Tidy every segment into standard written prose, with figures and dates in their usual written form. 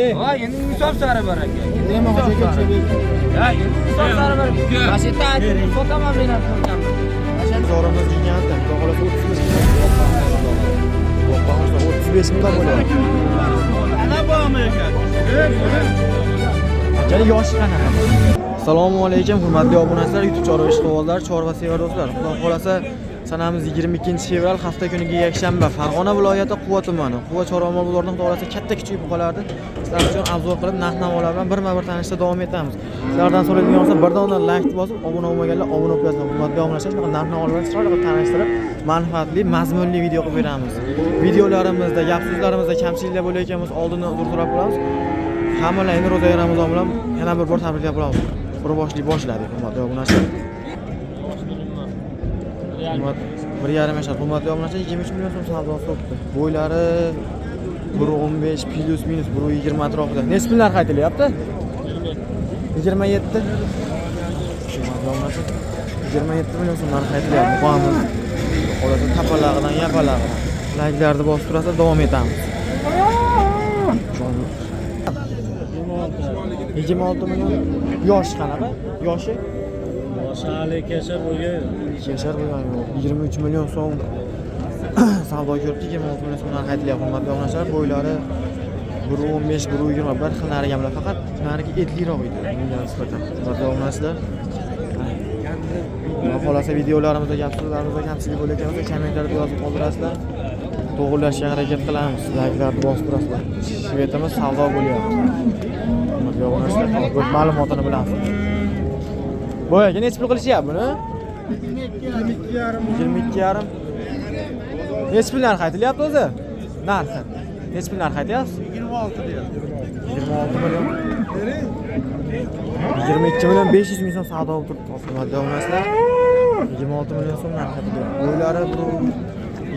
Endi insof sari bor aka. Nima Ya, endi insof sari bor. Mana shu yerda aytib sotaman men ham ko'rganman. Bozorimiz gigantda, xudo xohlasa 35 million. 35 million bo'lyapti. Ana bormi ekan? Akani yoshi qanaqa? Assalomu alaykum hurmatli obunachilar, YouTube chorva ishqibozlar, chorva sevar do'stlar. Xudo xohlasa sanamiz 22-fevral hafta kuniga yakshanba, Farg'ona viloyati Quva tumani. Quva chorva mol bozoridan xudo xohlasa katta kichik buqalarni sizlar uchun obzor qilib narx-navolar bilan birma-bir tanishda davom etamiz. Sizlardan so'raydigan bo'lsa, bir dona like bosib, obuna bo'lmaganlar obuna bo'lib qo'yasizlar. Hurmatli obunachilar, shunaqa narx-navolar bilan chiroyli qilib tanishtirib, manfaatli, mazmunli video qilib beramiz. Videolarimizda, gap so'zlarimizda kamchiliklar bo'layotgan bo'lsa, oldindan uzr so'rab qolamiz. Hammalarni ro'za Ramazon bilan yana bir bor tabriklab qolamiz. Qurboshlik boshladik, hurmatli obunachilar. Hurmat 1,5 yashar, hurmatli obunachilar, 23 million so'm savdo so'tdi. Bo'ylari 1.15 plus minus 1.20 atrofida. Necha pul narx aytilyapti? 27. Hurmatli obunachilar, 27 million so'm narx aytilyapti. Muqamiz xolasi tapalag'idan yapalag'idan. Layklarni bosib turasiz, davom etamiz. Jonli. 26 million. Yoshi qanaqa? Yoshi? Yoshi hali 2 yashar bo'lgan. 2 yashar bo'lgan yo'q. 23 million so'm savdo ko'ribdi, 26 million so'm narx aytilyapti, hurmatli obunachilar. Bo'ylari 1.15, 1.20 bir xil nariga bilan, faqat narigi etliroq edi bunga nisbatan. Hurmatli obunachilar. Xudo xohlasa videolarimizda, gap so'zlarimizda kamchilik bo'layotgan bo'lsa, kommentariyada yozib qoldirasizlar. To'g'irlashga harakat qilamiz. Layklarni bosib turasizlar. Shvetimiz savdo bo'lyapti. Hurmatli obunachilar, ko'p ma'lumotini bilamiz. Boy aka, necha pul qilishyapti buni? 22,5. Necha pul narx aytilyapti o'zi? Narxi. Necha pul narx aytyapsiz? 26 deyapti. 26 million. 22 million 500 ming so'm savdo bo'lib turibdi. Hurmatli obunachilar. 26 million so'm narx aytilyapti. Bo'ylari bu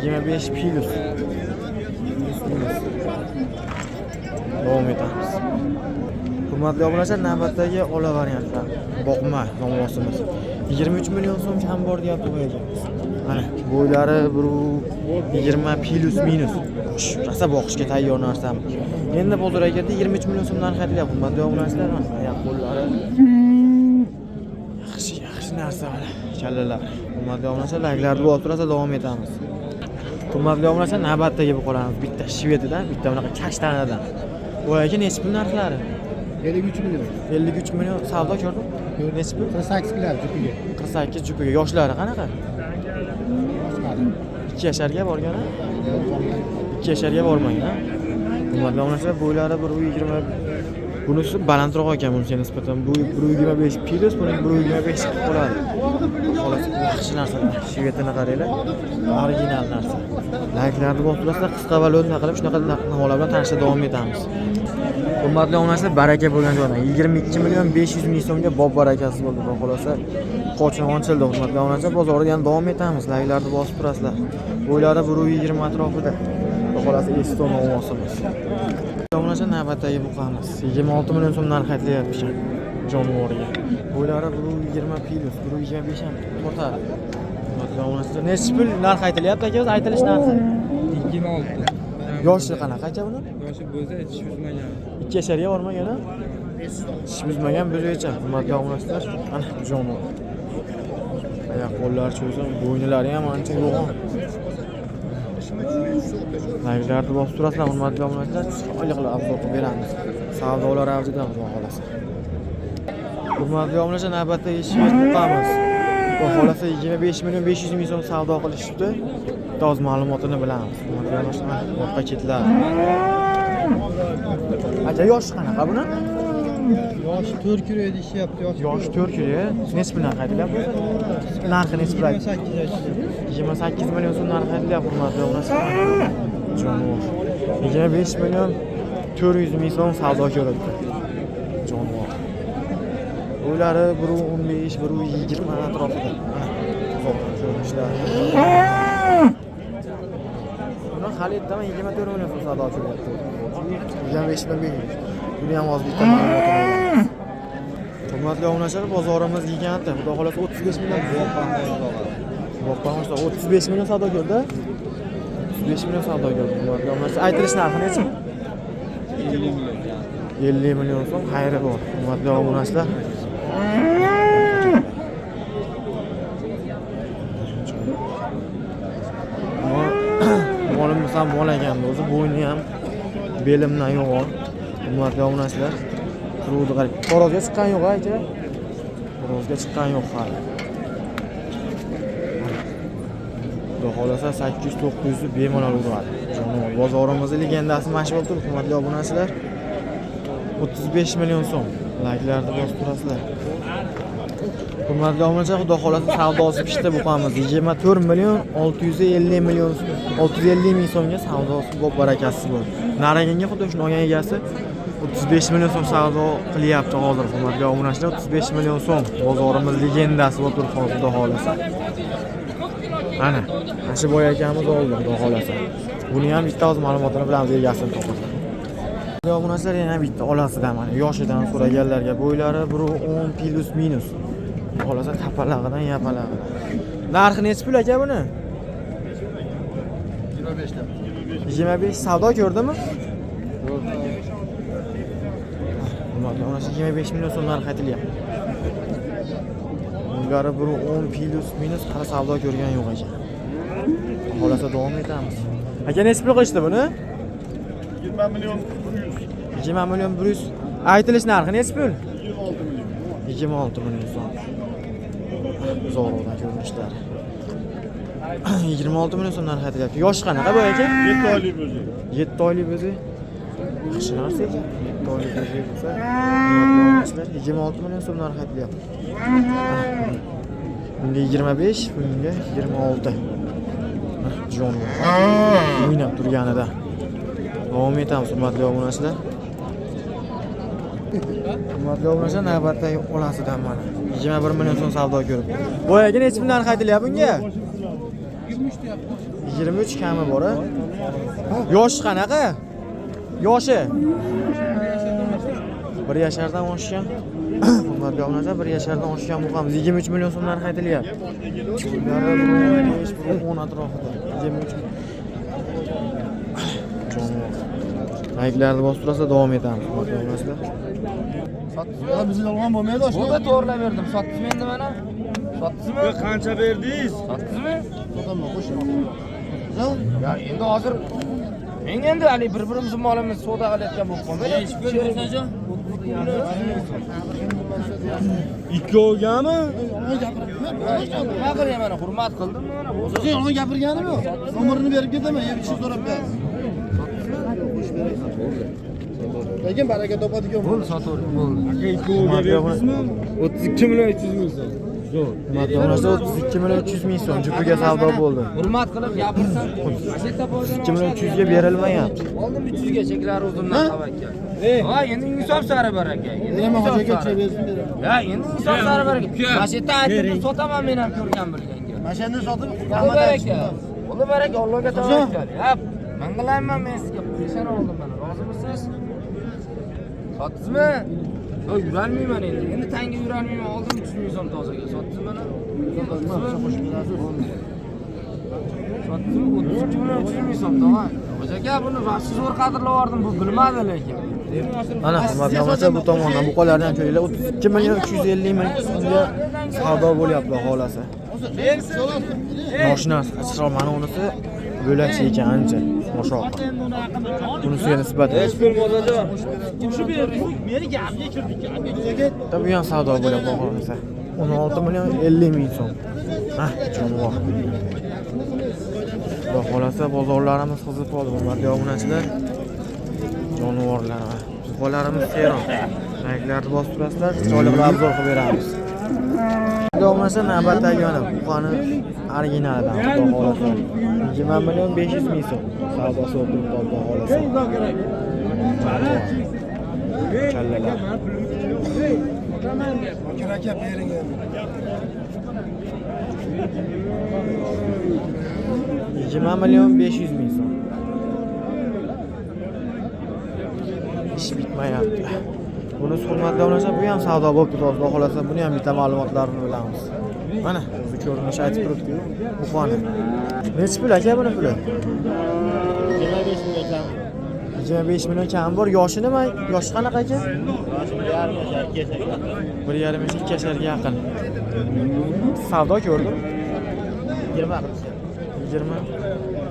25 plus. Plus minus. Davom etamiz. Hurmatli obunachilar, navbatdagi ola variantlar. Boqma yonbosimiz. 23 million so'm kam bor deyapti bu akamiz. Mana bo'ylari 1.20 plus minus. Xo'sh, rosa boqishga tayyor narsamiz. Endi bozorga kirdi, 23 million so'm narx aytilyapti. Hurmatli obunachilar, mana oyoq qo'llari yaxshi, yaxshi narsa mana kallalar. Hurmatli obunachilar, layklarni bosib turasiz, davom etamiz. Hurmatli obunachilar, navbatdagi buqalarimiz bitta shvedidan, bitta bunaqa kashtanadan. Bu aka, necha pul narxlari? 53 million. 53 million savdo ko'rdim. Necha pul? 48 qilyapti jupiga. 48 jupiga. Yoshlari qanaqa? 2 yasharga borgan, a? 2 yasharga bormagan, a? Hurmatli obunachilar, bo'ylari 1.20, bunisi balandroq ekan bunisiga nisbatan. Bu 1.25 plus, buniki 1.25 chiqib qoladi. Xolasi yaxshi narsa. Shvetini qaranglar. Original narsa. Layklarni bosib turasizlar, qisqa va lo'nda qilib shunaqa narx-navolar bilan tanishda davom etamiz. Hurmatli obunachilar, baraka bo'lgan joydan 22 million 500 ming so'mga bob barakasi bo'ldi, xudo xohlasa. Qochini ochildi, hurmatli obunachilar, bozorda yana davom etamiz. Layklarni bosib turasizlar. Bo'ylari 1.20 atrofida. Xudo xohlasa Eston ovozimiz. Obunachilar, navbatdagi buqamiz 26 million so'm narx aytilyapti ekan jonivorga. Bo'ylari 1.20 plus, 1.25 ham tortadi. Hurmatli obunachilar, necha pul narx aytilyapti aka o'zi, aytilish narxi? 26. Yoshi qanaqa aka buni? Yoshi bo'lsa tish buzmagan. 2 yasharga bormagan, a? Tish buzmagan buzoqcha. Hurmatli obunachilar, mana jonivor. Oyoq qo'llari cho'zim, bo'ynilari ham ancha yo'g'on. Layklarni bosib turasizlar, hurmatli obunachilar, chiroyli qilib obzor qilib beramiz. Savdolar avjida, xudo xohlasa. Hurmatli obunachilar, navbatdagi shved buqamiz. Xudo xohlasa 25 million 500 ming so'm savdo qilishibdi. Bitta oz ma'lumotini bilamiz. Hurmatli obunachilar, mana orqa chetlar. Aka, yoshi qanaqa buni? Yoshi 4 kilo deyishyapti. Yoshi Yoshi 4 kilo. Necha pul narx aytilyapti? Narxi necha pul aytilyapti? 28 28 million so'm narx aytilyapti, hurmatli obunachilar. Jonivor. 25 million 400 ming so'm savdo ko'rildi. Jonivor. Uylari 1.15, 1.20 atrofida. Mana uzoqdan ko'rinishlari. Buni hali ertaman 24 million so'm savdo ko'ryapti. 25 million 500. Buni ham hozir bitta ma'lumotini olamiz. Hurmatli obunachilar, bozorimiz gigantda. Xudo xohlasa 35 million boqqan 35 million savdo ko'rdi. 35 million savdo ko'rdi. Hurmatli obunachilar, aytilish narxi necha? 50 million. 50 million so'm xayri bor. Hurmatli obunachilar. Molimiz ham mol ekan, o'zi bo'yni ham belimdan yo'g'on. Hurmatli obunachilar. Turuvdi qarang. Xo'rozga chiqqan yo'q aka. Xo'rozga chiqqan yo'q hali. Xudo xolasa 800-900 bemalol uradi. Jonivor bozorimizning legendasi mana shu bo'lib turibdi, hurmatli obunachilar. 35 million so'm. Layklarni bosib turasizlar. Hurmatli obunachilar, xudo xolasa savdosi pishdi bu qamiz. 24 million 650 million 650 ming so'mga savdosi bo'lib barakasi bo'ldi. Nariginga xuddi shuni olgan egasi 35 million so'm savdo qilyapti hozir, hurmatli obunachilar. 35 million so'm bozorimiz legendasi bo'lib turibdi hozir, xudo xolasa. Ana, mana shu boy akamiz oldi, xudo xolasa. Buni ham bitta o'z ma'lumotini bilamiz, egasini topildi. Obunachilar yana bitta olasidan mana yoshidan so'raganlarga bo'ylari 1.10 plus minus. Xolasa tapalag'idan yapalag'idan. Narxi nechi pul aka buni? 25 lira. 25 savdo ko'rdimi? Hurmatli obunachilar, 25 million so'm narx aytilyapti. Bo'ylari 1.10 plus minus hali savdo ko'rgan yo'q ekan. Xolasa davom etamiz. Aka nechi pul qilishdi buni? 20 million 100. 20 million 100. Aytilish narxi nechi pul? 26 million. 26 million so'm. Zo'rdan ko'rinishlari. 26 million so'm narx aytilyapti. Yoshi qanaqa bu aka? 7 oylik o'zi. 7 oylik o'zi. Yaxshi narsa ekan. 7 oylik o'zi bo'lsa, 26 million so'm narx aytilyapti. Bunga 25, bunga 26. Jonivor o'ynab turganida. Davom etamiz, hurmatli obunachilar. Hurmatli obunachilar, navbatdagi olasidan mana 21 million so'm savdo ko'ribdi. Boyagi necha pul narx aytilyapti bunga? 23 kami bor a? Yoshi qanaqa? Yoshi 1 yashardan oshgan. Hurmatli obunachilar, 1 yashardan oshgan bu ham 23 million so'm narx aytilyapti. 10 atrofida 23. Jonivor. Layklarni bosib turasizlar, davom etamiz. Hurmatli obunachilar. Ya bizi yolg'on bo'lmaydi oshna. Bo'ldi, to'g'rilab berdim. Sotdingizmi endi mana? Sotdingizmi? Qancha berdingiz? Sotdingizmi? Sotaman, qo'shma. Ya endi hozir men endi hali bir-birimizni molimizni savdo qilayotgan bo'lib qolmaydi. Ikkovgami? Nima qilayman mana, hurmat qildim mana. Sen yolg'on gapirganim yo'q. Nomerini berib ketaman, yeb ichib so'rab ber. Lekin baraka topadigan Bo'ldi, sotavering, bo'ldi. Aka ikkovga berdingizmi? 32 million 300 ming so'm. Zo'r. Hurmatli obunachilar, 32 million 300 ming so'm jupiga savdo bo'ldi. Hurmat qilib gapirsam, 32 million 300 ga berilmayapti. Oldim 300 ga cheklari o'zimdan tavakkal. Ha, endi insof sari bor aka. Endi Nima insof hojaga sari. bersin beraman. Ya, endi insof sari bor aka. Mana shu yerda aytib sotaman men ham ko'rgan bilganga. Mana shundan sotib Bo'ldi rahmat baraka. aytishdi. Bo'ldi baraka, Allohga tavakkal. Ha, men qilayman men sizga. Peshona oldim mana. Rozimisiz? Sotdingizmi? Yo'q, yurolmayman endi. Endi tanga yurolmayman. Oldim 300 ming so'm tozaga. Sotdingizmi mana? Sotdingizmi? Sotdingizmi? 32 million 300 ming so'm tog'a. Hoji aka, buni vaqti zo'r qadrlab yubordim, bu bilmadi lekin. Mana hurmatli obunachilar, bu tomondan buqalarni ham ko'ringlar. 32 million 350 ming so'mga savdo bo'lyapti xolasi. Mashina chiroq mana unisi bo'lakcha ekan ancha. Moshoq. Bunisiga nisbatan. Bitta bu ham savdo bo'lyapti xolasi. 16 million 50 ming so'm. Ha, jonivor. Xudo xolasa bozorlarimiz qizib qoldi, hurmatli obunachilar. Jonivorlar, buqalarimiz seron. Layklarni bosib turasizlar, chiroyli qilib obzor qilib beramiz. Xudo xohlasa navbatdagi mana buqani originalidan xudo xohlasa 20 million 500 ming so'm savdosi bo'lib turibdi xudo xohlasa. Kallalar. Aka bering endi. 20 million 500 ming so'm. Ish bitmayapti. Buni hurmatli obunachilar, bu ham savdo bo'lib turibdi, xudo xohlasa buni ham bitta ma'lumotlarini bilamiz. Mana o'zi ko'rinishi aytib turibdi-ku, buqani. Nechi pul aka buni puli? 25 ming ekan. 25 million kam bor. Yoshi nima? Yoshi qanaqa aka? 1,5 yosh, 2 yasharga yaqin. Savdo ko'rdim. 20.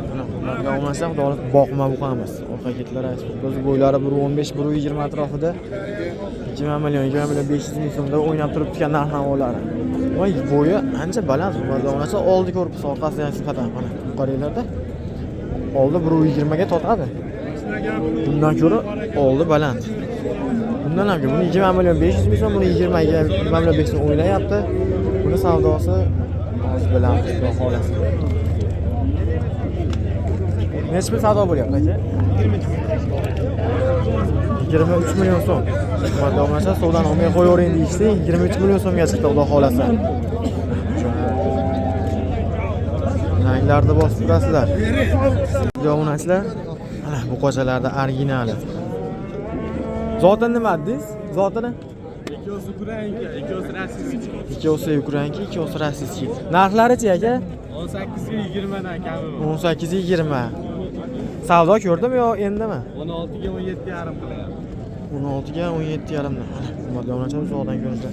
Mana hurmatli obunachilar, xudo xohlasa boqma buqamiz. Orqa ketlar o'zi bo'ylari 1.15, 1.20 atrofida. 20 million, 20 million 500 ming so'mda o'ynab turibdi narx-navolari. Voy, bo'yi ancha baland, hurmatli obunachilar, oldi korpusi orqasiga nisbatan mana qaranglarda. Oldi 1.20 ga tortadi. Bundan ko'ra oldi baland. Bundan ham ko'p. Buni 20 million 500 ming so'm, buni 20 million 500 so'm o'ynayapti. Buni savdosi hozir bilamiz, xudo xohlasa. Necha pul savdo bo'lyapti aka? 23 million so'm. Hurmatli obunachilar, savdoni olmay qo'yavering deyishdi. 23 million so'mga chiqdi, xudo xohlasa. Ranglarni bosib turasizlar. Obunachilar, mana bu qochalarda originali. Zotini nima dedingiz? Zotini? Ikkovsi ukrainka, ikkovsi rossiyskiy. Ikkovsi ukrainka, ikkovsi rossiyskiy. Narxlari-chi aka? 18 ga 20 dan kami bor. 18 ga 20. Savdo ko'rdimi yo endimi? 16 ga 17,5 qilyapti. 16 ga 17,5 dan. Hurmatli obunachilar, uzoqdan ko'rinsa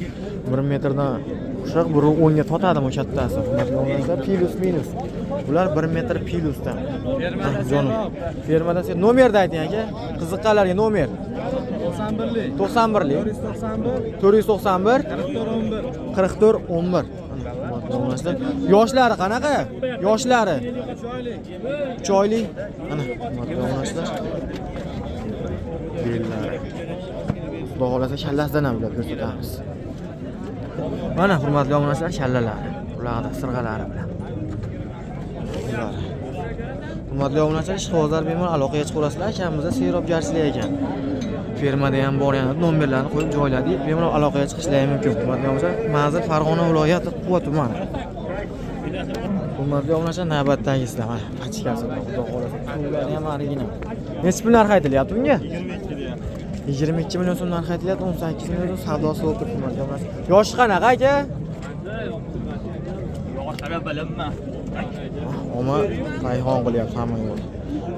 1 metrdan ushoq 1.10 ga totadimi o'sha kattasi? Hurmatli obunachilar, plus minus. Bular 1 metr plusdan. Jonim. Fermada sen nomerni ayting aka. Qiziqqanlarga nomer. 91lik. 91lik. 491 491 44 11. 44 11. Hurmatli obunachilar, yoshlari qanaqa? Yoshlari 3 oylik. Mana hurmatli obunachilar. Bellari. Xudo xohlasa shallasidan ham ular ko'rsatamiz. Mana hurmatli obunachilar, shallalari, ularning sirg'alari bilan. Ular. Hurmatli obunachilar, ishqibozlar bemalol aloqaga chiqaverasizlar. Akamizda serobgarchilik ekan. Fermada ham bor, yana nomerlarni qo'yib joyladik. Bemalol aloqaga chiqishlari mumkin. Hurmatli obunachilar, manzil Farg'ona viloyati Quva tumani. Hurmatli obunachilar, navbatdagisizlar mana pachkasi, xudo xohlasa, suvlari ham original. Necha pul narx aytilyapti bunga? 22 million so'm narx aytilyapti, 18 million so'm savdosi bo'lib turibdi, hurmatli obunachilar. Yoshi qanaqa aka? Oma rayhon qilyapti hamma yo'q.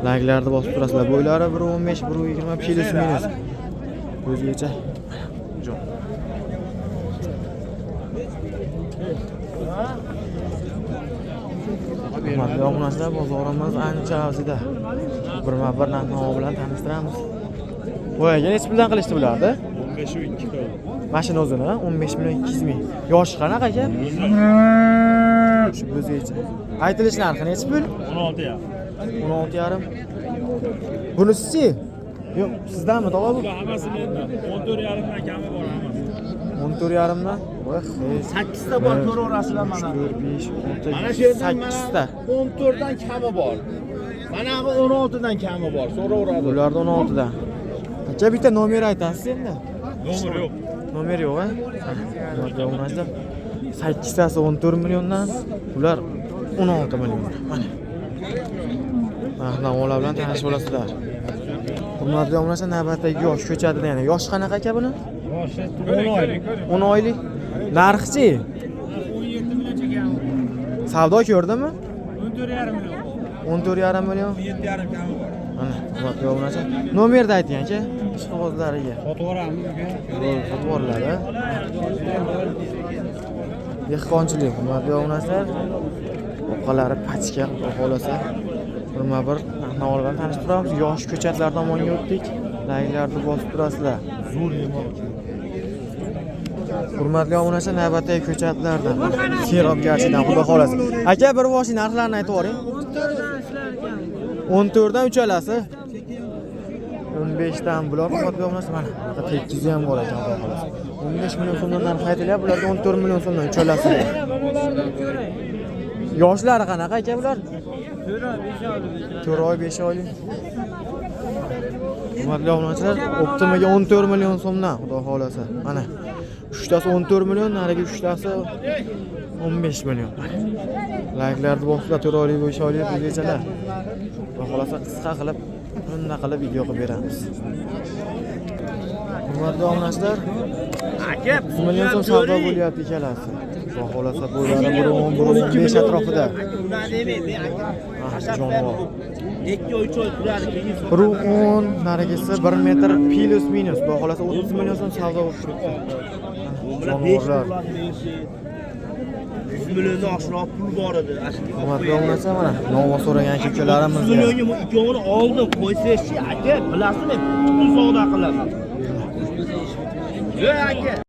Laglarni bosib turasizlar. Bo'ylari 1.15, 1.20 plus minus. O'zgacha. Jon. Hurmatli obunachilar, bozorimiz ancha avjida. Birma-bir narx-navo bilan tanishtiramiz. Voy, aka, necha puldan qilishdi bularni? 15 2 qildi. Mashina o'zini 15 million 200 ming. Yoshi qanaqa aka? Shu o'zicha. Aytilish narxi necha pul? 16 ya. 16,5. Bunisi-chi? Yo'q, sizdanmi tog'a bu? Hammasi mendan. 14,5 dan kami bor hammasi. 14,5 dan? Voy, 8 ta bor, ko'raverasizlar mana. 4, 5, 6, Mana shu yerdan 8 ta. 14 dan kami bor. Mana bu 16 dan kami bor. So'raveradi. Bularda 16 dan. Aka, bitta nomer aytasiz endi. Nomer yo'q. Nomer yo'q, a? Hurmatli obunachilar, 8 tasi 14 milliondan, ular 16 million. Mana. Narx-navolar bilan tanishib olasizlar. Hurmatli obunachilar, navbatdagi yosh ko'chatida yana. Yosh qanaqa aka buni? Yoshi 10 oylik. 10 oylik. Narxi-chi? 17 million chekamiz. Savdo ko'rdimi? 14,5 million. 14,5 million. 17,5 kami bor. Mana, hurmatli obunachilar, nomerni ayting aka, ishqibozlariga. Sotib yuboramiz uka. Sotib yuboriladi. Dehqonchilik, hurmatli obunachilar. Oqalari pachka, xudo xohlasa. Birma-bir narx-navolar bilan tanishib turamiz. Yosh ko'chatlar tomonga o'tdik. Layklarni bosib turasizlar. Zo'r yemoq. Hurmatli obunachilar, navbatdagi ko'chatlardan serobgarchidan, xudo xohlasa. Aka, bir boshli narxlarni aytib yuboring. 14 dan uchalasi. 15 dan bular, hurmatli obunachilar, mana bunaqa tekizi ham bor ekan, xudo xohlasa. 15 million so'mdan narx aytilyapti, bularga 14 million so'mdan uchalasi. Yoshlari qanaqa aka bular? 4 oy, 5 oylik. Hurmatli obunachilar, Optimaga 14 million so'mdan, xudo xohlasa. Mana 3tasi 14 million, narigi 3tasi 15 million. Layklarni bosinglar, 4 oylik, 5 oylik bugechalar. Xudo xohlasa qisqa qilib, bunday qilib video qilib beramiz. Hurmatli obunachilar, Aka, 1 million so'm savdo bo'lyapti ikkalasi. Xudo xohlasa bo'ylari 1.10, 1.15 atrofida. Unaqa demaydi, aka. Jonivor. 2 oy 3 oy turadi, keyin 1.10, narigisi 1 metr плюс минус. Xudo xolasa 30 million so'm savdo bo'lib turibdi. Jonivorlar. 100 milliondan oshiqroq pul bor edi. Hurmatli obunachilar, mana novo so'ragan aka ukalarimizga Millionga bu ikkovini oldim, qo'ysangchi aka, bilasizmi, butun savdo qilaman. Yo'q aka.